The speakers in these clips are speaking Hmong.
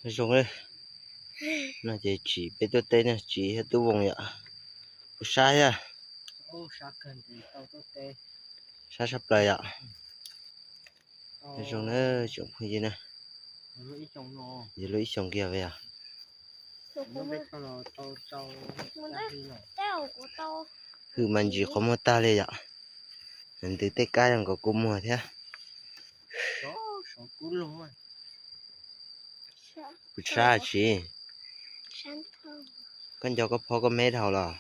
Zoo li no ces tsim peb tuaj teb na, tsim thiab tub voos yom. Kuv sab thiab, sab sab plaws yom. Zoo na tsoom phooj ywg na, yog lub ib xyoos kiag yog. Hwj mas ntsis qhov muag tag li yom. Ntws tej kab zoo nkaus kua muag thiab. Kuv sab tsis. Koj nco koj phob koj meb dhau los?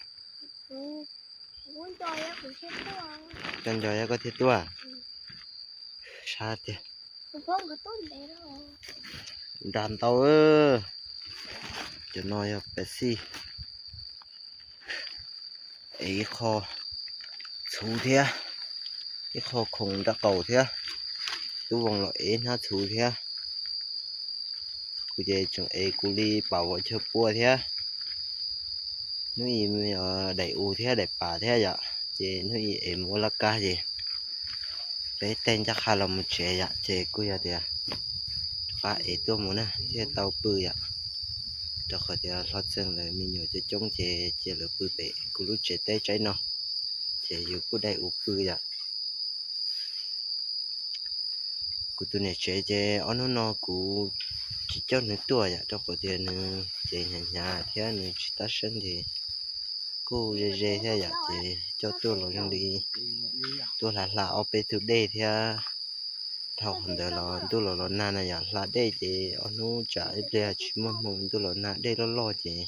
Koj nco yog koj thiaj tuaj. Sab tiag. Nra ntau. Cov no yog pes xij. Es ib qho txhuv thiab, ib qho khoom nraub qaum thiab. Tub voos los ev hnab txhuv thiab. Kuv ces tseem ev kuv li pam vov chaw pua thiab. Hnub ib daim u thiab daim pam thiab yom, ces hnub ib es mus ua laj kab ces peb tej ncaj qha los mus tsev yom, ces kuj yog tias rov qab ev tuaj mus na thiaj tau pw yom. Rau qhov tias hlob Txeeg lawv me nyuam coob coob ces cia lawv pw pem kuv lub tsev teb tsaib no, ces yus kuj dai u pw yom. Kuv tus niam tsev ces ob hnub no kuv tsis coj nws tuaj yom, rau qhov tias nws ces hnyav hnyav thiab nws tsis tab seeb ces kuj ze ze thiab yom, ces coj tuaj los zoo li tuaj hla hla ob peb tug dej thiab. Dhau qhov ntawd los ntuj los los nag na yom, hla dej ces ob hnub tsam ib pliag tsis muaj hmoo ntuj los nag dej loj loj ces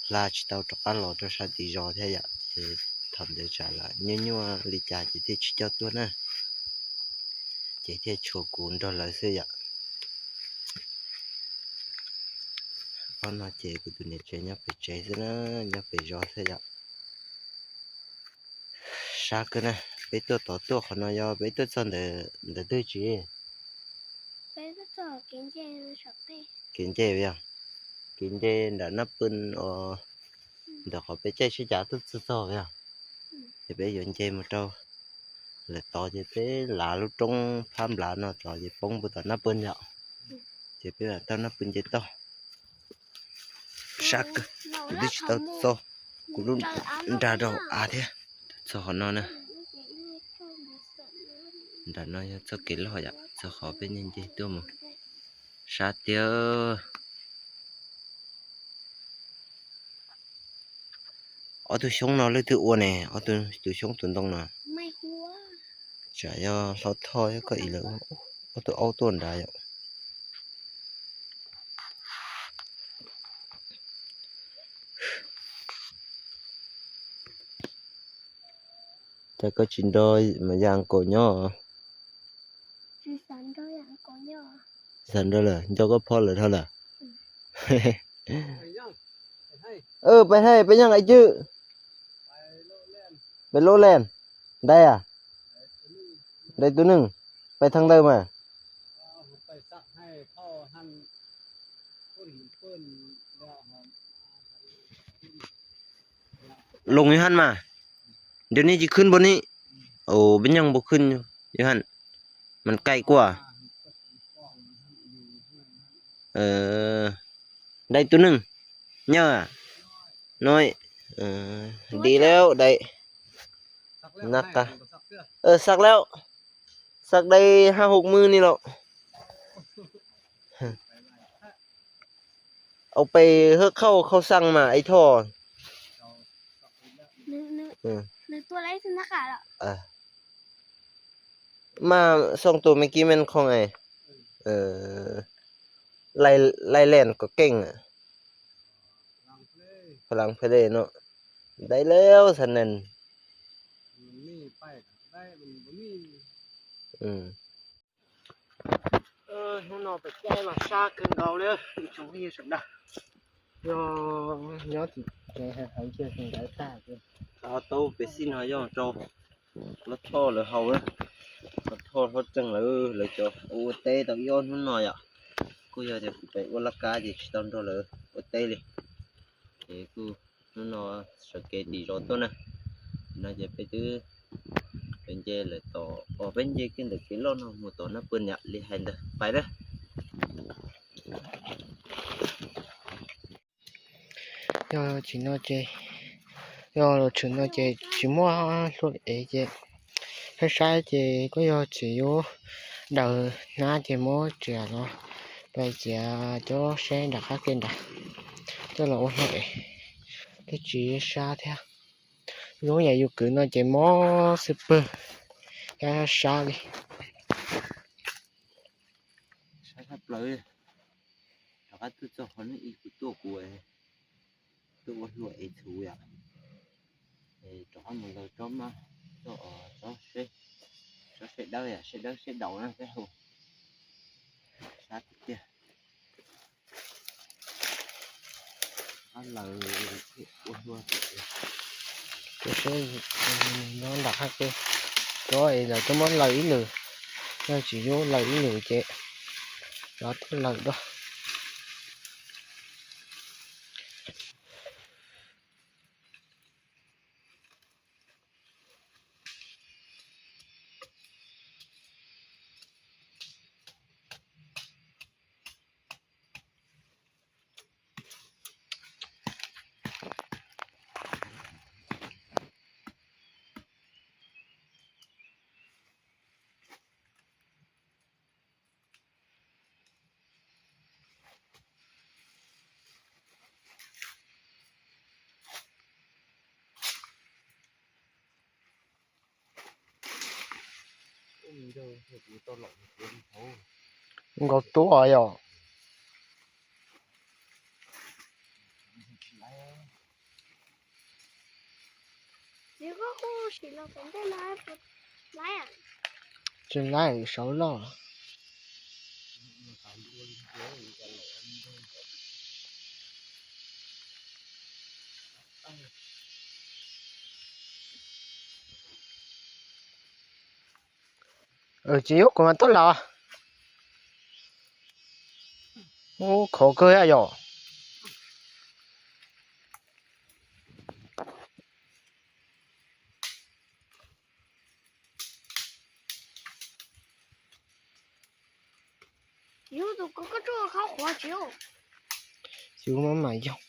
hla tsis tau rov qab los rau sab tim zos thiab yom, ces thaum ntawd tsam lam nyuaj nyuaj li cas ces thiaj tsis coj tuaj na, ces thiaj tshuav kuv nrog lawv xwb yom. Ob no ces kuv tus niam tsev nyob pem tsev xwb na, nyob pem zos xwb yom. Sab kawg na, peb tuaj tod tuaj qhov no yog peb tuaj txog ntawm twg tsis? Kev nce yog, kev nce nram Nab Pw os, ntawm qhov peb caij sib cav tuaj txog txog yog, ces peb yuav nce mus rau lawm tod ces peb lav lub roob phab nplad no tod ces poob puag tom Nab Pw yom, ces peb mam taug Nab Pw nce toj. Sab kawg, kuv twb tsis tau txog kuv lub nra rau av thiab. Txog qhov no na, nram no yog txoj kev loj yom, txog qhov peb nce nce tuaj mus. Sab tiag. Ob tug xyoob no leej twg ua ne? Ob tug xyoob tus ntoo no. Tsam yog hlob Thoj thiab koj ib lawv ob tug aub tuaj nrad yom. Cas koj tsis nrog Mas Yas Nkaus nyob? Tsis xav nrog lawm, nco koj phob lawm dhau lawm. Peb hais peb yeej ais cwj, peb lub leej ntawd a, ntawd tus neeg, peb thaj ntawd mas. Loo Yuhas mas, ntiav nej tsis khwb npaum ni, peb yeej npaum khwb Yuhas, mas kaim kuaj. Dai tus neeg, nyob, no, di lawm dai, na qa, xav lawm, xav dai hab hauv mws ni los. Au pes hawb qhauj khauj xaj mas ib thoj. Mas xoo tus me kib me khoom es, lai lees kom keej, pha lav pha le no, dai lawm xav nees. Hnub no pem caij mas sab kawg nkaus li tsoom phooj ywg sawv daws. Yog nyob tim kev heev heev kiag tus ntawd tag. Taub pes xij no yog rau Hlob Thoj lawv haus, Hlob Thoj Hlob Tseej lawv, lawv cov ua teb tau ib ob hnub no yom. Kuj yog tias kuv pem ua laj kab ces tsis tau nrog lawv ua teb li. Ces kuj hnub no sawv kev tim zos tuaj na. No ces peb twb, peb nce lawm tom, peb nce kiag ntawm kev loj no mus tom Nab Pw yom, li hais ntawd pais lawm. Yog tsis no ces, yog los tshwm no ces tsis muaj hlua ev ces, saib saib ces kuj yog tsis yuav daws hnab ces muab txiav los, pais txiav cov seb nram qab ke nrad coj los ua hlua ev, twb tsis sab thiab. Zoo yam yus kwv no ces mob xwb pwg, sab sab li. Sab sab plaws. Rov qab tuaj txog qhov no ib kuv tuaj kuv tuaj ua hlua ev txhuv yom. Rov qab mus laws tsob mab, tsob, tsob seb dawb, seb dawb seb daus na peb hu. Sab tiag tiag. Rov qab laws ua hlua. Ces seb, nyob nram qab ke, cov es lawv twb muab laws ib lwm, yog tsis yuav laws ib lwm ces rov tuaj laws dua. Nkaus tuaj yom. Tsis laib, saud loj. Tsis yuav kuv mas tuaj los. Ub, khov kawg yom. Yus tus koj tsuj qhov qhuav tsis yus maj mam yog.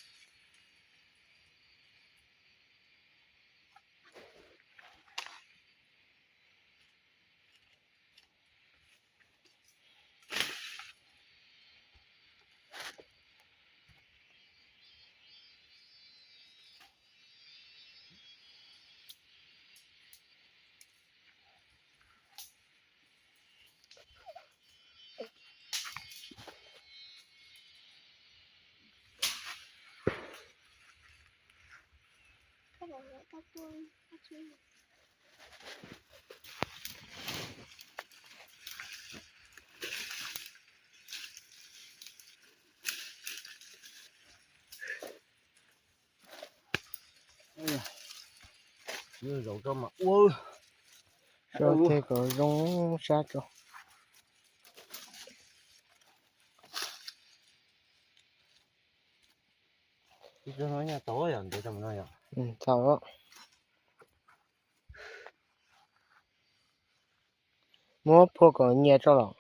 Zaum rau mas ua sab thiaj kom zoo sab tso. Tau. Muab phua kom nyias tso los.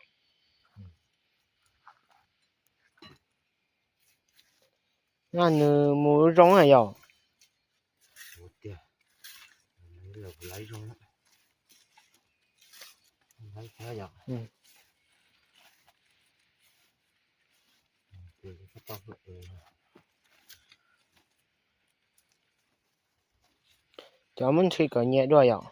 Nws mus zoo yom. Cov muab ntxhi kom nyias dua yom.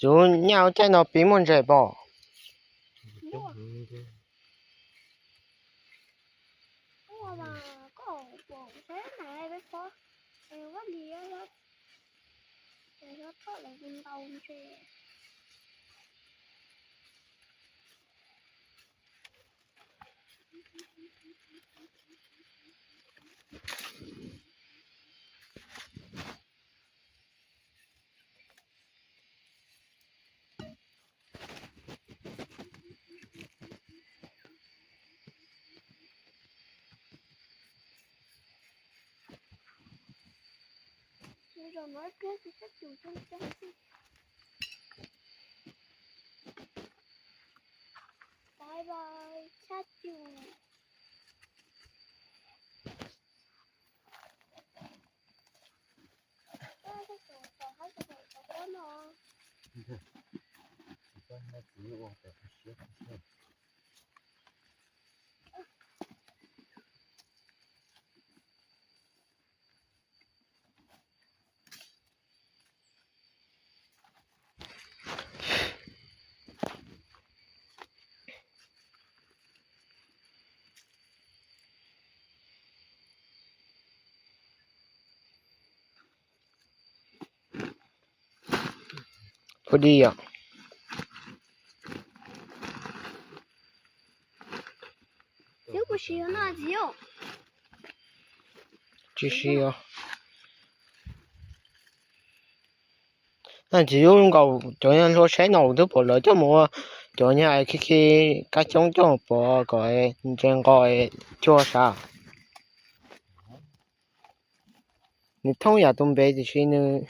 Yus nyaj caij no pib muaj ntses pom. Pub dib yom. Tsis siv os. Tsis yub nkaus cov nyuag hlua saib no twb pom lawv coj mus ua cov nyuag khi khi kab xyoob coj mus pov kom ntse nqos cuag sav. Nws thoob yam tus npe tiam sis nws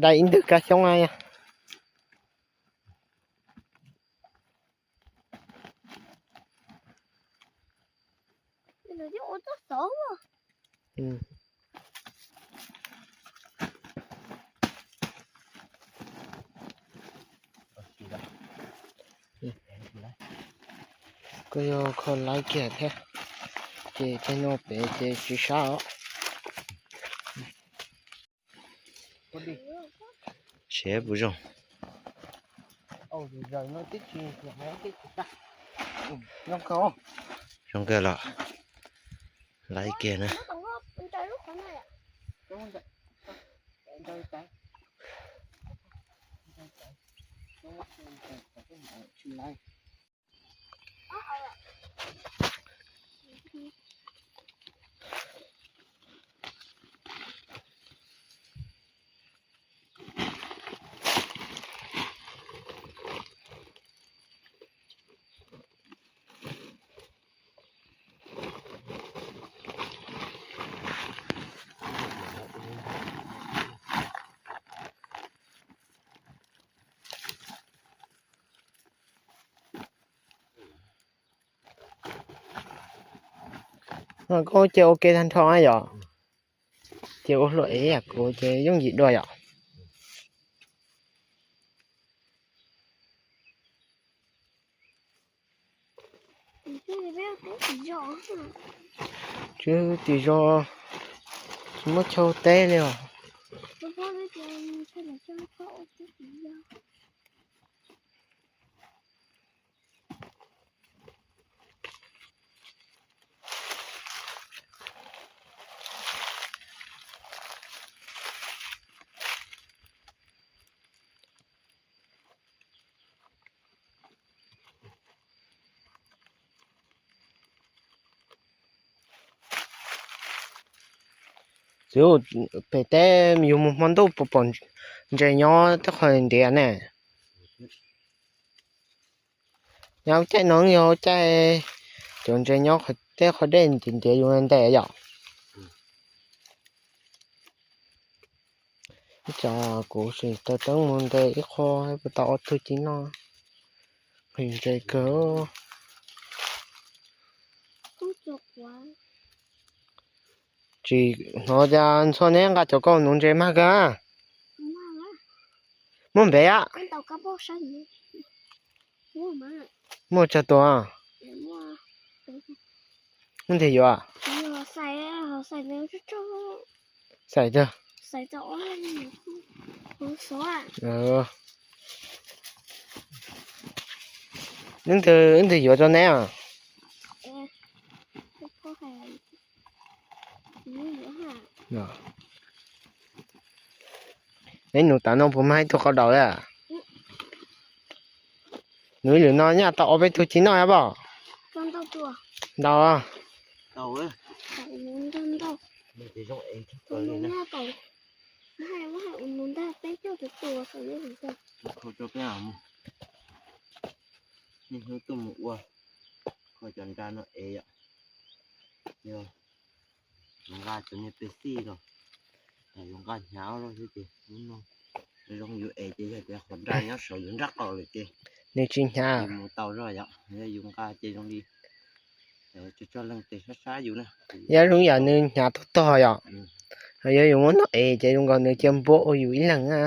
dai ib ntwg kab xyoob na yog. Koj yog kho laib kiag thiab, ces tej no pem ces tsis sab os. Siab puas zoo? Zoo kawg los, laib kiag na. Koj ua ces ua ke tag nrho yom. Ces ua hlua ev kuv ces yooj yim dua yom. Tswv tim zos tsis muaj chaw teb li os. Txiv, pem teb yus mus hmo ntuj puas pom ntses nyob tej qhov ntiav ne? Nyob caij no yog caij cov ntses nyob tej qhov dej ntiav ntiav yus ntes yom. Ib tsam kuv sim taw teeb mus ntes ib qho puas tau ob tug ci noj. Nqhis ntses kawg. Tsis hnov cas ntxhua neb nqa cov koj nuv ntses mag kawg. Muaj npev a? Muaj tsawg tus? Leej twg yuav? Xais tag. Leej twg, leej twg yuav rau neb? Neb nug tas no puas mag ib tug qau daus a? Nug ib lwm no nyaj tau ob peb tug ci noj a pom? Ntau. Niaj hnub tuaj mus ua, kho cov nra no ev yom. Yog yuav nqa cov niag pes xij los, yog yuav nqa hnyav los xwb ces hnub no zoo yuav ev ces yog tias qhov nra nyob saud yuav nrab qaum lawm ces Nws tsis hnyav. Yus mus tau zog yom, yog yus nqa ces zoo li tso tso leej tes sab sab yus na. Yog zoo yam nws hnyav tog tog yom. Yog yus muab noj es ces zoo nkaus nws cia npua ua yus ib leeg na,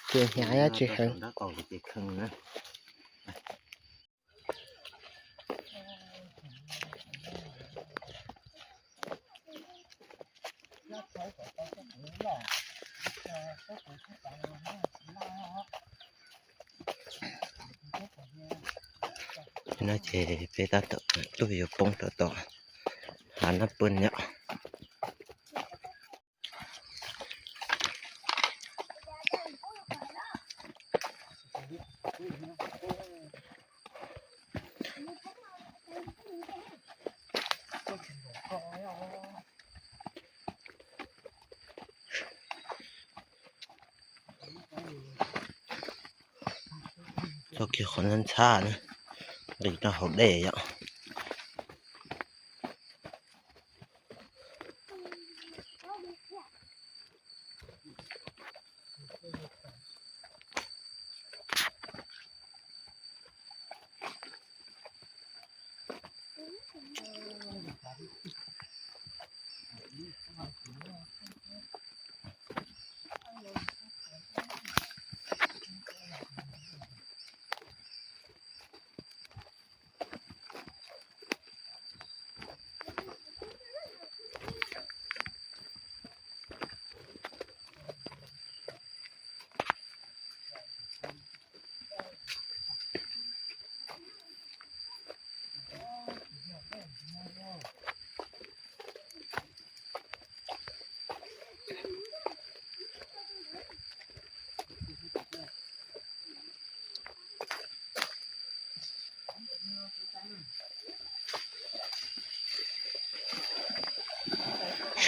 ces hnyav yam tsis heev. No ces peb tab tom tuaj yuav poob rau tom hav Nab Pw yom. Txog kiag qhov ntxhab ntxhab na, nqis rau hauv dej yom.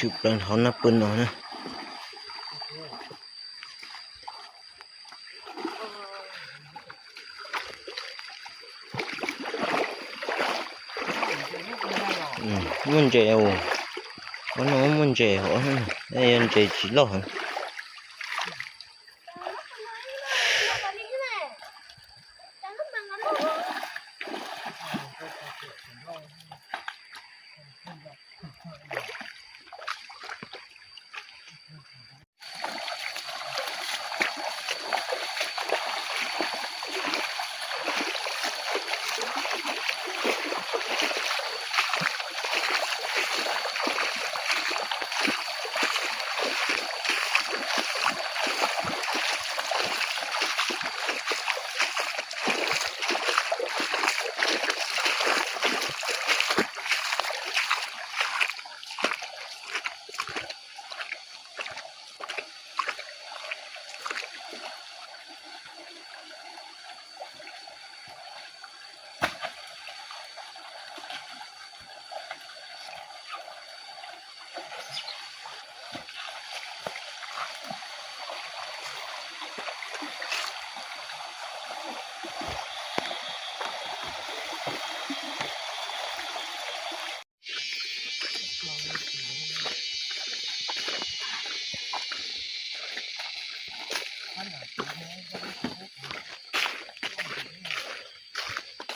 Tshwm plaws hauv Nab Pw no na. Muaj ntses, ua no muaj ntses hov, yog ntses tsis loj heev.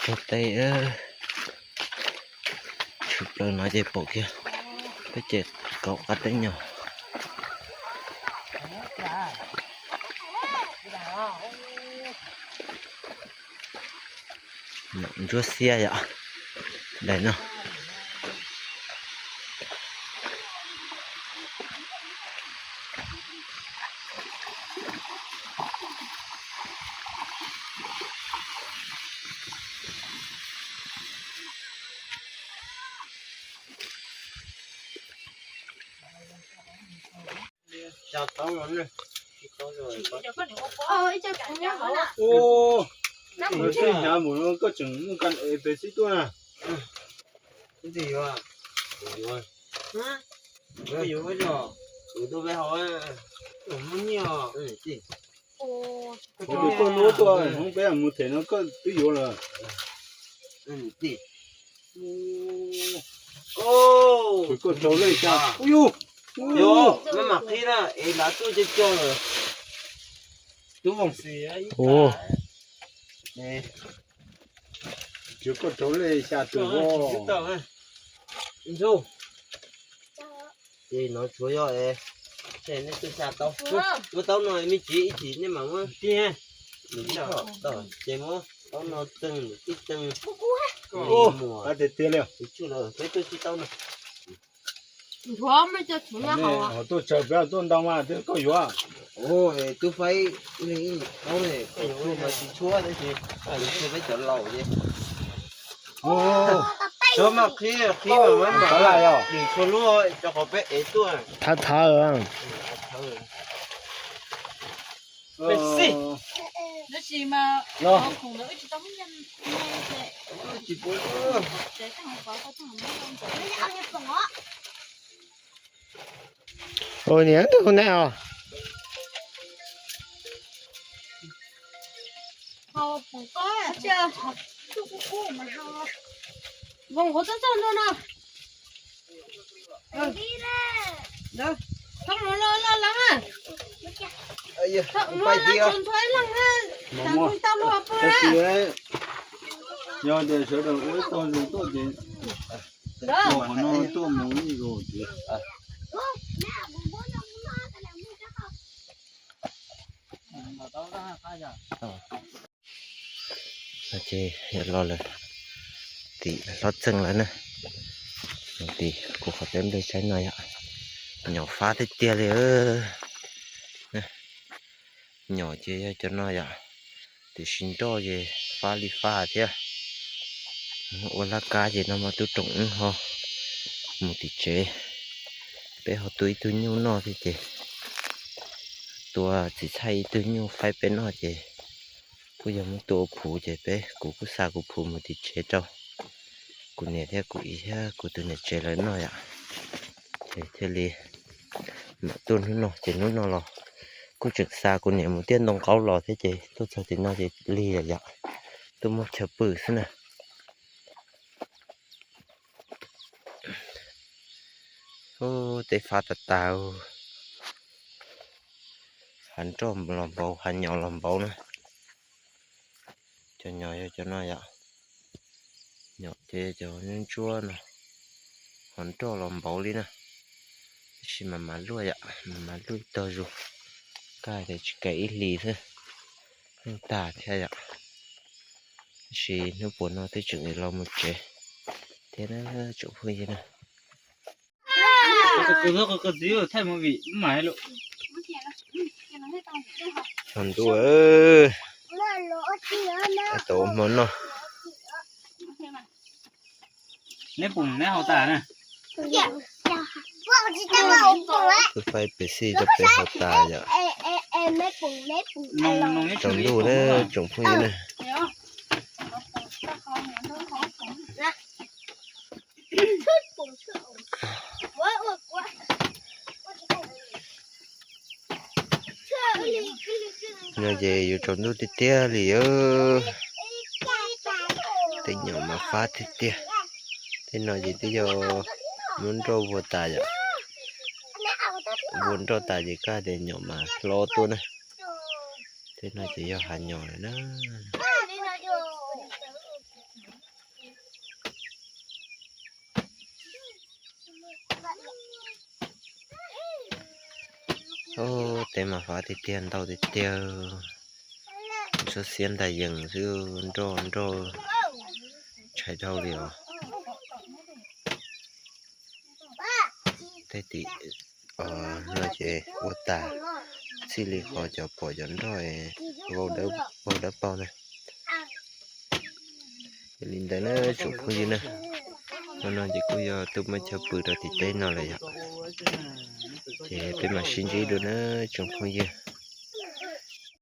Tso tes, tshwm plaws no ces pom kiag peb ces kauv qab teeb nyob. Ntsuab xiab yom, daim no. Hnyav mus no koj tseem muaj kas es pes xib tuaj na. Koj tuaj, tuaj mus them no koj twb yuav lawm. Koj raug lej cas. Ub yus, maj mam qhib na es lav tuaj cov cov lawm. Tub voos xis ib tas. Tsis koj rau li xya tus. Ntxhw, ces no tsuav yog es, ces nej twb xya taub, muab taub no me ntsis ib chim nej mam muab, ces muab taub no txeeg tib txeeg, muag tiag tiag li, peb tuaj tsis taub no. Ho tuaj tsaws peb tuaj ntau mas twb koj yuav. Tub faib ib leeg ib taub ne, koj yuav mas tsis tshuab tab sis tshuab peb cov laus ces. Tshuab mas qhib qhib mas mam mam, dim tshuab lub cov qhov peb ev tuaj. Thawv thawv. Ua niam tus ne os. Voos qhuav txoj txoj ntua no. Thoob los los los leej na. Muab los tso ntxhua ib leeg na. Tau lub hauv paug na. Yog tias sawv daws ua ib tog zus tuaj ces ua qhov no tuaj mus ib zaug ces. Ces yog los lawm, tim hlob txeeg lawm na. Tim kuv qhov teb nplej saib no yom, nyom fab tiag tiag li. Nyom ces yog cov no yom, tiam sis nroj ces fab li fab thiab. Ua laj kab ces no mas tub room wb ho mus tim tsev, peb ho tua ib tug nyuj noj thiab ces tua txiv txhais ib tug nyuj faib peb noj ces kuj yog muab tua ua phuv ces peb kuv kuj xa kuv phuv mus tim tsev rau kuv niam thiab kuv txiv thiab kuv tus niam tsev lawv noj yom. Ces thiaj li mam tuaj hnub no ces hnub no los kuj tseem xa kuv niam mus tiaj ntoo qaub los thiab ces tuaj txog tim no ces lig lawm yom, tuaj muab chaw pw xwb na. Ub, teb fab tas tas, hav nroj los npaum hav nyom los npaum na. Cov nyom yog cov no yom, nyom ces cov ntsuab no, hav nroj los npaum li na. Tab sis mas mas luaj yom, mas mas luaj ib tog zus, kaj tias tsis kaim ib hlis xwb, yeej tag thiab yom. Tab sis hnub puas no twb tseem los mus tsev thiab na tsoom phooj ywg na. Los ntuj, tau ua hmo noj. Neb pum neb haus tas na. Twb faib pes xij rau pem haus tas yom. Tsaus ntuj na tsoom phooj ywg na. No ces yuav tsaus ntuj tiag tiag li. Tej nyom mas fab tiag tiag. Tej no ces twb yog muab nroj vuag tas yom. Vuag nroj tas ces kaj tias nyom mas hlob tuaj na. Tej no ces yog hav nyom lawm na. Ub, tej mas fab tiag tiag, ntau tiag tiag. Txhob xiab ntag, yees xwb, nroj nroj ntshai dhau li os. Tej tim no ces ua tas, txij li qhov cov pom cov nroj vau dawb paug na. Yog li ntawd na tsoom phooj ywg na, hmo no ces kuj yog tuaj muab chaw pw rau tim teb no lawm yom. Ces peb mam sib ntsib dua na tsoom phooj ywg.